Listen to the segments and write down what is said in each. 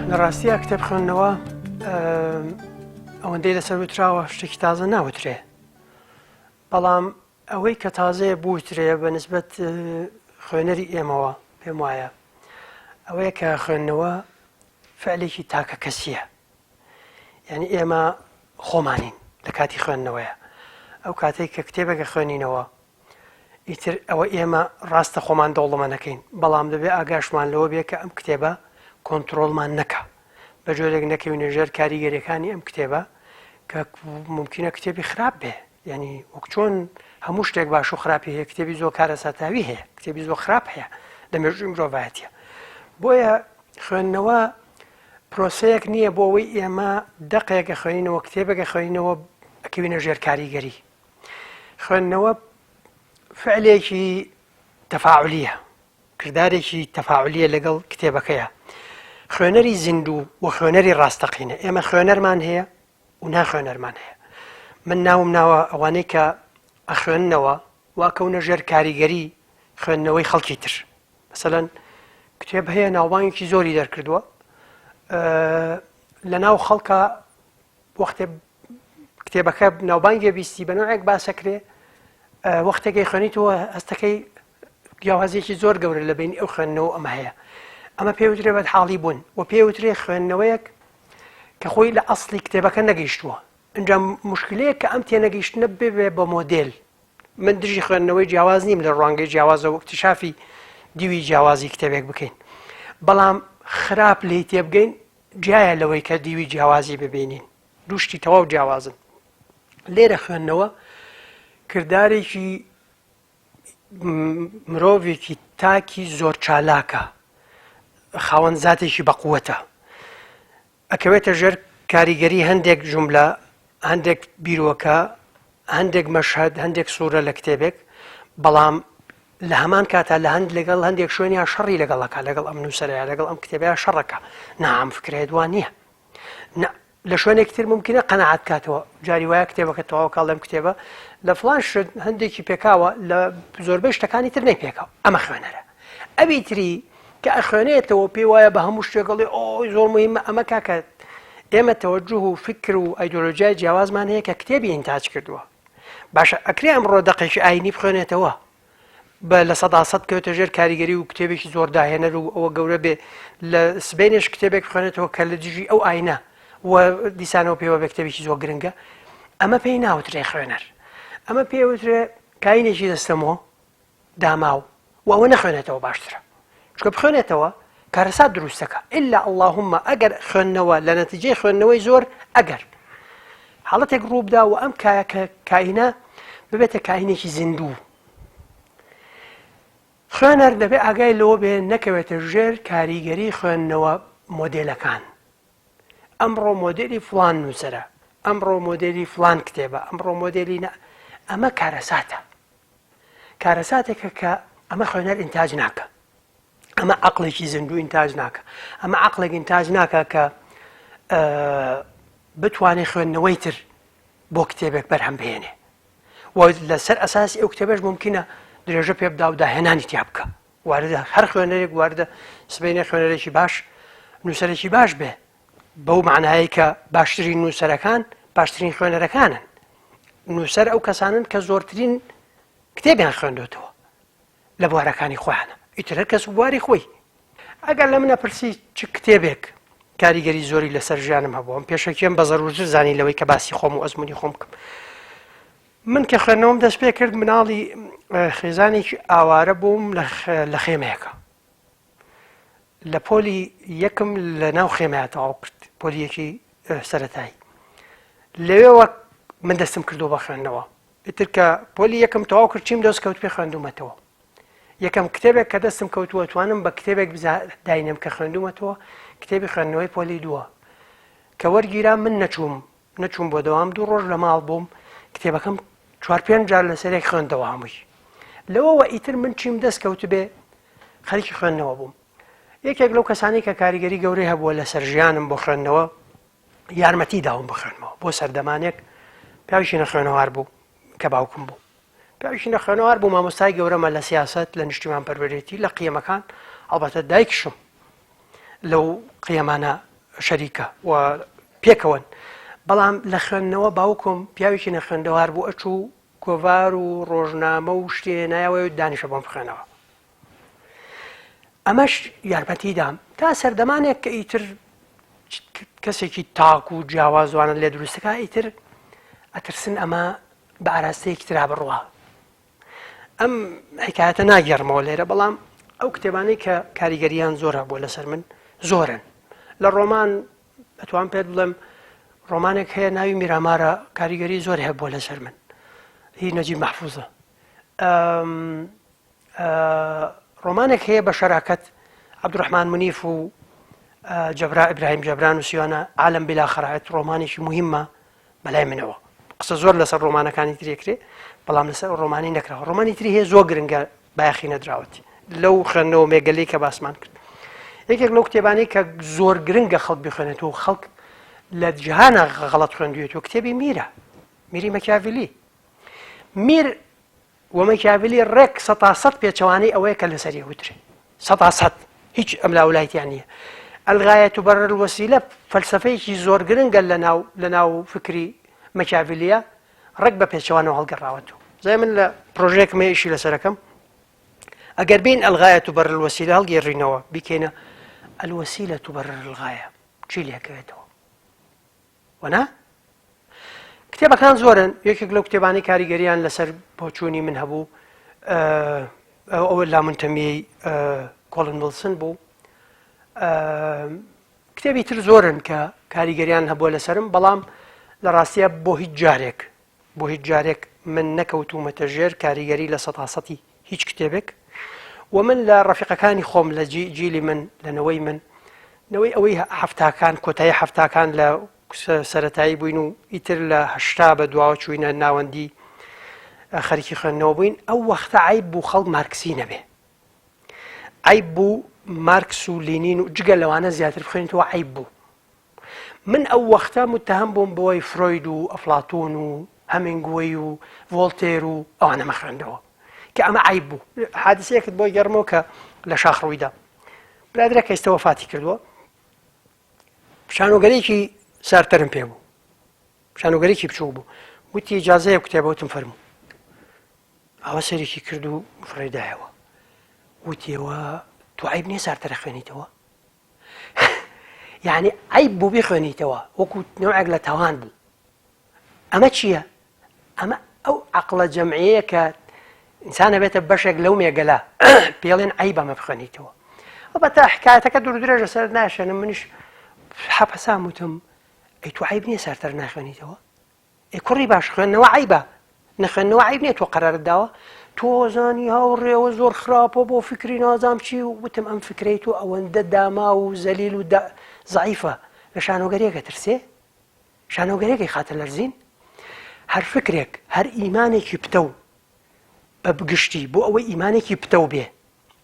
لە ڕاستیا کتێب خوێندنەوە ئەوەندەی لەسەر وتراوە شتێکی تازە ناوترێ بەڵام ئەوەی کە تازەیە بوترێ بە نسبەت خوێنەری ئێمەوە پێم وایە ئەوەیە کە خوێندنەوە فعلێکی تاکە کەسیە یعنی ئێمە خۆمانین لە کاتی خوێندنەوەیە ئەو کاتێک کە کتێبێکە خوێنینەوە ئیتر ئەوە ئێمە ڕاستە خۆمان دەوڵەمەنەکەین بەڵام دەبێ ئاگاشمان لەوە بێ کە ئەم کتێبە کۆنتترۆلمان نەکە بە جۆرێک نەکەوینە ژێر کاریگەریەکانی ئەم کتێبە کە ممکنە کتێبی خراپ بێ یعنی وەک چۆن هەموو شتێک باش و خراپی هەیە کتێبی زۆر کارەساتاوی هەیە کتێبی زۆر خراپ هەیە لە مێژووی مرۆڤایەتە بۆیە خوێندنەوە پرۆسەیەک نییە بۆ ئەوەی ئێمە دەقێکە خوێنینەوە کتێبێکە خوێنینەوە ئەکەوینە ژێر کاریگەری خوێندنەوە فعلێکی تەفاعلیە کردارێکی تەفاعلیە لەگەڵ کتێبەکەیە خوێنەری زیندوو و خوێنەری ڕاستەقینە ئێمە خوێنەرمان هەیە و ناخوێنەرمان هەیە من ناوم ناوە ئەوانەی کە ئەخوێننەوە واکەونە ژێر کاریگەری خوێندنەوەی خەڵکی تر مەسەلەن کتێب هەیە ناوبانگێکی زۆری دەرکردووە لە ناو خەڵکە وەختێ کتێبەکە ناوبانگێ بیستی بە نوعێک باسەکرێ وەختێکی خوێنیتەوە هەستەکەی جیاوازیەکی زۆر گەورە لە بینی ئەو خوێندنەوە ئەمە هەیە ئەمە پێوترێ بەد حاڵی بوون و پێوترێ خوێندنەوەیەک کە خۆی لە ئەسڵی کتێبەکە نەگەیشتووە ئینجا مشکلەیە کە ئەم تێنەگەیشتنە ببێ بە مۆدێل من دژی خوێندنەوەی جیاواز نیم لە ڕوانگەی جیاوازەوە اکتشافی دیوی جیاوازی کتێبێک بکەین بەڵام خراپ لێی تێبگەین جیایە لەوەی کە دیوی جیاوازی ببینین دوو شتی تەواو جیاوازن لێرە خوێندنەوە کردارێکی مرۆڤێکی تاکی زۆر چالاکە خاوەن زاتێکی بەقوەتە ئەکەوێتە ژێر کاریگەری هەندێک جوملە، هەندێک بیرۆکە، هەندێک مەشهەد، هەندێک سوورە لە کتێبێک، بەڵام لە هەمان کاتا لە هەند لەگەڵ هەندێک شوێنیا شەڕی لەگەڵ ئەکا، لەگەڵ ئەم نووسەرەیا، لەگەڵ ئەم کتێبەیا شەڕەکا. نا ئەم فکرەیەت وا نییە. نا لە شوێنێکی تر مومکینە قەناعەت بکاتەوە. جاری وایە کتێبەکە تەواو کا لەم کتێبە لە فڵان شت هەندێکی پێکاوە لە زۆربەی شتەکانی تر نەیپێکاوە. ئەمە خوێنەرە. ئەوی تری کە ئەخوێنێتەوە پێی وایە بە هەموو شتێک ئەڵێ ئۆی زۆر مهمە ئەمە کاکە ئێمە تەوەجوه و فکر و ئایدۆلۆژیای جیاوازمان هەیە کە کتێبی ئینتاج کردووە باشە ئەکرێ ئەمڕۆ دەقێکی ئاینی بخوێنێتەوە بە 100% کەوتە ژێر کاریگەری و کتێبێکی زۆر داهێنەر و ئەوە گەورە بێ لە سبینێش کتێبێک بخوێنێتەوە کە لە دژی ئەو ئاینە و دیسانەوە پێوە بە کتێبێکی زۆر گرنگە ئەمە پێی ناوترێ خوێنەر ئەمە پێوترێ کاینێکی دەستەمۆ داماو و ئەوە نەخوێنێتەوە باشترە چونکە بخوێنێتەوە کارەسات دروستەکە ئللا اللهم ئەگەر خوێندنەوە لە نەتیجەی خوێندنەوەی زۆر ئەگەر حاڵەتێک ڕووبدا و ئەم کایە کە کائینە ببێتە کائینێکی زیندوو خوێنەر دەبێ ئاگای لەوە بێ نەکەوێتە ژێر کاریگەری خوێندنەوە مۆدێلەکان ئەمڕۆ مۆدێلی فڵان نووسەرە ئەمڕۆ مۆدێلی فڵان کتێبە ئەمڕۆ مۆدێلی نە ئەمە کارەساتە کارەساتێکە کە ئەمە خوێنەر ئینتاج ناکە ئەمە عقلێکی زیندوو ئینتاج ناکە ئەمە عقلێک ئینتاج ناکە کە بتوانێت خوێندنەوەی تر بۆ کتێبێک بەرهەم بهێنێ و لەسەر ئەساسی ئەو کتێبەش ممکنە درێژە پێ بدا و داهێنانی تیا بکە واردە هەر خوێنەرێک واردە سبینە خوێنەرێکی باش نووسەرێکی باش بێ بەو معنایە کە باشترین نووسەرەکان باشترین خوێنەرەکانن نووسەر ئەو کەسانن کە زۆرترین کتێبیان خوێندوتەوە لە بوارەکانی خۆیانە ئیتر هەر کەس و بواری خۆی ئەگەر لە منە پرسی چ کتێبێک کاریگەری زۆری لەسەر ژیانم هەبوو ئەم پێشەکیەم بە زەرورتر زانی لەوەی کە باسی خۆم و ئەزمموی خۆم بکەم من کە خوێندنەوەم دەست پێ کرد مناڵی خێزانێکی ئاوارە بووم لە خێمەیەکە لە پۆلی یەکم لە ناو خێمەیا تەواو کرد پۆلی یەکی سەتایی لەوێوە من دەستم کردو بە خوێندنەوە ئیتر کە پۆلی یەکم تەواو کرد چیم دەست کەوت پێ خوێندومەتەوە یەکەم کتێبێک کە دەستم کەوتووە توانم بە کتێبێک داینم کە خوێندومەتەوە کتێبی خوێندنەوەی پۆلی دووە کە وەرگیرا من نەچووم نەچووم بۆ دەوام دوو ڕۆژ لە ماڵ بووم کتێبەکەم چوار پێنج جار لەسەرێک خوێندەوە هەمووی لەوەوە ئیتر من چیم دەست کەوتبێ خەریکی خوێندنەوە بووم یەکێک لەو کەسانی کە کاریگەری گەورەی هەبووە لەسەر ژیانم بۆ خوێندنەوە یارمەتی داوم بخوێنمەوە بۆ سەردەمانێک پیاویشی نەخوێنەوار بوو کە باوکم بوو پیاویشی نەخوێنەوار بوو مامۆستای گەورەمە لە سیاست لە نیشتیمان پەروەرێتی لە قیەمەکان ئەڵبەتە دایکشم لەو قیەمانە. شەریکە و پێکەوەن بەڵام لە خوێندنەوە باوکم پیاوێکی نەخوێندەوار بوو ئەچوو گۆڤار و ڕۆژنامە و شتی هێنایەوە و دانیشە بۆم بخوێنەوە ئەمەش یارمەتی دام تا سەردەمانێک کە ئیتر کەسێکی تاک و جیاوازوانە لێ دروستەکە ئیتر ئەترسن ئەمە بە ئاراستەیەکی ترا بڕوا ئەم حکایەتە ناگێڕمەوە لێرە بەڵام ئەو کتێبانەی کە کاریگەریان زۆر هەبووە لەسەر من زۆرن لە ڕۆمان ئەتوان پێت بڵێم ڕۆمانێک هەیە ناوی میرامارە کاریگەری زۆر هەبووە لەسەر من هی نەجیب مەحفوزە ڕۆمانێک هەیە بە شەراکەت عەبدولڕەحمان منیف و جەبرا ئیبراهیم جەبران و سیوانە عالم بلا خەرایەت ڕۆمانێکی مهمە بەلای منەوە قسە زۆر لەسەر ڕۆمانەکانی ترێکرێ بەڵام لەسەر ڕۆمانی نەکراوە ڕۆمانی تری هەیە زۆر گرنگە بایەخی نەدراوەتی لەو خوێندنەوە مێگەلی کە باسمان کرد یەکێک لەو کتێبانەی کە زۆر گرنگە خەڵک بخوێنێتەوە خەڵک لە جیهانە غەڵەت خوێندوێتەوە کتێبی میرە میری مەکیاڤیلی میر و مەکیاڤیلی ڕێک سەتا سەد پێچەوانەی ئەوەیە کە لەسەری وترێ سەتا سەد هیچ ئەملاولای تیا نییە الغایە تبرر الوسیلە فەلسەفەیەکی زۆر گرنگە لە ناو لە ناو فکری مەکیاڤیلیە ڕێک بە پێچەوانەوە هەڵگەڕاوەتەوە زای من لە پرۆژەیەکم هەیە ئیشی لەسەرەکەم ئەگەر بین الغایە تبرر الوسیلە هەڵگێڕینەوە بیکەینە الوسیلە تبرر الغایە چی لێکەوێتەوە وەنا؟ کتێبەکان زۆرن یەکێک لەو کتێبانەی کاریگەریان لەسەر بۆچوونی من هەبوو ئەوە لامونتەمیەی کۆڵن وڵسن بوو کتێبی تر زۆرن کە کاریگەریان هەبووە لەسرم بەڵام لە ڕاستیە بۆ هیچ جارێک بۆ هیچ جارێک من نەکەوتوومەتە ژێر کاریگەری لە سەتاسەتی هیچ کتێبێک و من لە ڕەفیقەکانی خۆم لە جیلی من لە نەوەی من نەوەی ئەوەی حەفتاکان کۆتایی حەفتاکان لە سەتایی بووین و ئیتر لە هەشتا بە دواوە چوینە ناوەندی خەریکی خوێندنەوە بووین ئەو وەختە عیب بوو خەڵک مارکسی نەبێ عیب بوو مارکس و لینین و جگە لەوانە زیاتر بخوێنیتەوە عیب بوو من ئەو وەختە موتەهەم بووم بەوەی فرۆید و ئەفلاتون و هەمینگوەی و ڤۆڵتێر و ئەوانەمە خوێندەوە کە ئەمە عیب بوو حادسەیەکت بۆ گەڕمەوە کە لە شاخ ڕوویدا برادرە کە ئێستا وەفاتی کردووە شانۆگەرێکی سارتەرم پێ بوو شانۆگەرێکی بچوو بوو وتی ئیجازەیە کتێبە وتم فەرموو ئەوە سەرێکی کرد و فڕێدایەوە وتیەوە تو عیب نییە سارتەرە خوێنیتەوە یعنی عیب بوو بیخوێنیتەوە وەکو نەوعێک لە تاوان بوو ئەمە چییە؟ ئەمە ئەو عقلە جەمعەیە کە ئینسان ئەبێتە بەشێک لەو مێگەلە پێڵێن عیب ئەمە بخوێنیتەوە ئەڵبەتە حکایەتەکە دوور درێژە سەر ناشێنم منیش حەپەسام وتم ئەی تو عیب نییە سارتەر ناخوێنیتەوە ئێ کوڕی باش خوێندنەوە عەیبە نەخوێندنەوە عەیب نیە تۆ قەرارت داوە تۆ زانی هاوڕێوە زۆر خراپە بۆ فکری نازام چی و وتم ئەم فکرەی تۆ ئەوەندە داما و زەلیل و زەعیفە لە شانۆگەریەکە ترسێ شانۆگەرێکی خاتە لەرزین هەر فکرێک هەر ئیمانێکی پتەو بە بگشتی بۆ ئەوەی ئیمانێکی پتەو بێ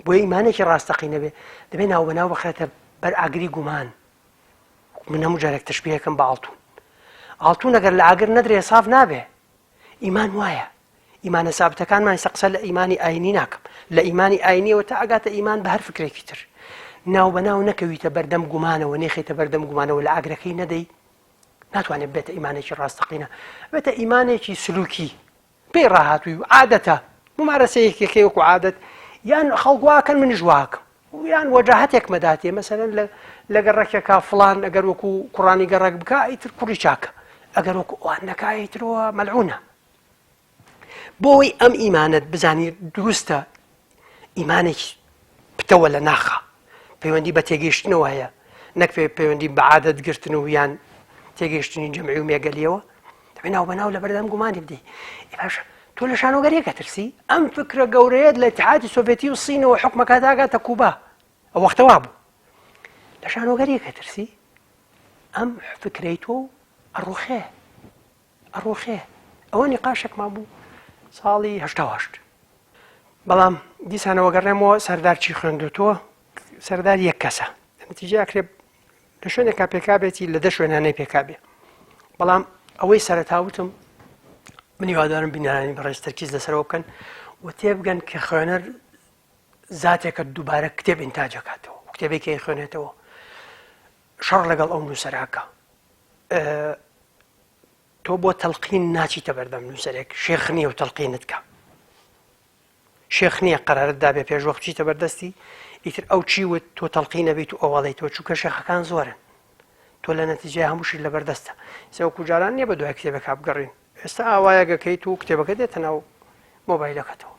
بۆ ئیمانێکی ڕاستەقینە بێ دەبێ ناوبەناو بخرێتە بەر ئاگری گومان من هەموو جارێک تەشبیهەکەم بە ئاڵتون ئاڵتون ئەگەر لە ئاگر نەدرێ ساف نابێ ئیمان وایە ئیمانە سابتەکانمان ئێستا قسە لە ئیمانی ئاینی ناکەم لە ئیمانی ئاینیەوە تا ئەگاتە ئیمان بە هەر فکرێکی تر ناو بە ناو نەکەویتە بەردەم گومانەوە نێخیتە بەردەم گومانەوە لە ئاگرەکەی نەدەی ناتوانێت بێتە ئیمانێکی ڕاستەقینە بێتە ئیمانێکی سلوکی پێی ڕاهاتووی و عادەتە ممارەسەیەکەکەی وەکو عادەت یان خەڵک واکەن منیش واکەم یان وەجاهەتێک مەداتێ مەسەلەن لە لە گەڕەکێکا فڵان ئەگەر وەکو کوڕانی گەڕەک بکا ئیتر کوڕی چاکە ئەگەر وەکو ئەوان نەکا ئیترەوە مەلعونە بۆی ئەم ئیمانەت بزانی دروستە ئیمانێکی پتەوە لە ناخە پەیوەندی بە تێگەیشتنەوە هەیە نەک پەیوەندی بە عادەت گرتن و یان تێگەیشتنی جەمعی و مێگەلیەوە دەبێ ناو بەناو لە بەردەم گومانی بدەی باشە تۆ لە شانۆگەریەکە ترسی ئەم فکرە گەورەیەت لە اتحادی سۆڤێتی و سینەوە حکومەکە داگاتە کوبا ئەو وەختە وا بوو لە شانۆگەریەکە ترسی ئەم فکرەی تۆ ئەڕوخێ ئەڕوخێ ئەوە نیقاشێکمان بوو ساڵی 88 بەڵام دیسانەوە گەڕێمەوە سەردار چی خوێندوتەوە سەردار یەک کەسە نەتیجە ئەکرێ لە شوێنێکا پێکابێتی لە دە شوێنانەی پێکابێ بەڵام ئەوەی سەرەتا وتم من هیوادارم بینەرانی بەڕێز تەرکیز لەسەرەوە بکەن و تێبگەن کە خوێنەر زاتێکە دووبارە کتێب ئینتاجەکاتەوە کتێبێکی خوێنێتەوە. شەڕ لەگەڵ ئەو نووسەراکە. تۆ بۆ تەلقین ناچیتە بەردەم نووسەرێک، شێخ نییە و تەلقینت کە. شێخ نییە قەرارت دابێ پێش وەخت بچیتە بەردەستی، ئیتر ئەو چی وت تۆ تەلقین ئەبیت و ئەو ئەڵێی تۆ، چونکە شێخەکان زۆرن. تۆ لە نەتیجەیا هەموو شت لەبەر دەستە. ئێستا وەکو جاران نییە بە دوای کتێبێکا بگەڕێین. ئێستا ئاوایەک ئەکەیت و کتێبەکە دێتە ناو مۆبایلەکەتەوە.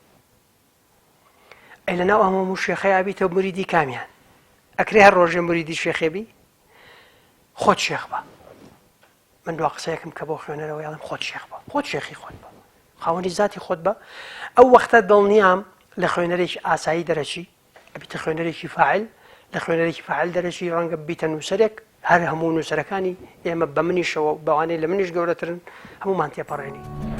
ئەی لەناو ئەم هەموو شێخەیا بیتە موریدی کامیان؟ ئەکرێ هەر ڕۆژێ موریدی شێخێ بی؟ خۆت شێخ بە. من دوا قسەیەکم کە بۆ خوێنەرەوە یاڵم خۆت شێخ بە خۆت شێخی خۆت بە خاوەنی زاتی خۆت بە ئەو وەختە دڵنیام لە خوێنەرێکی ئاسایی دەرەچی ئەبیتە خوێنەرێکی فاعل لە خوێنەرێکی فاعل دەرەچی ڕەنگە بیتە نووسەرێک هەر هەموو نووسەرەکانی ئێمە بە منیشەوە بەوانەی لە منیش گەورەترن هەمومان تێپەڕێنی.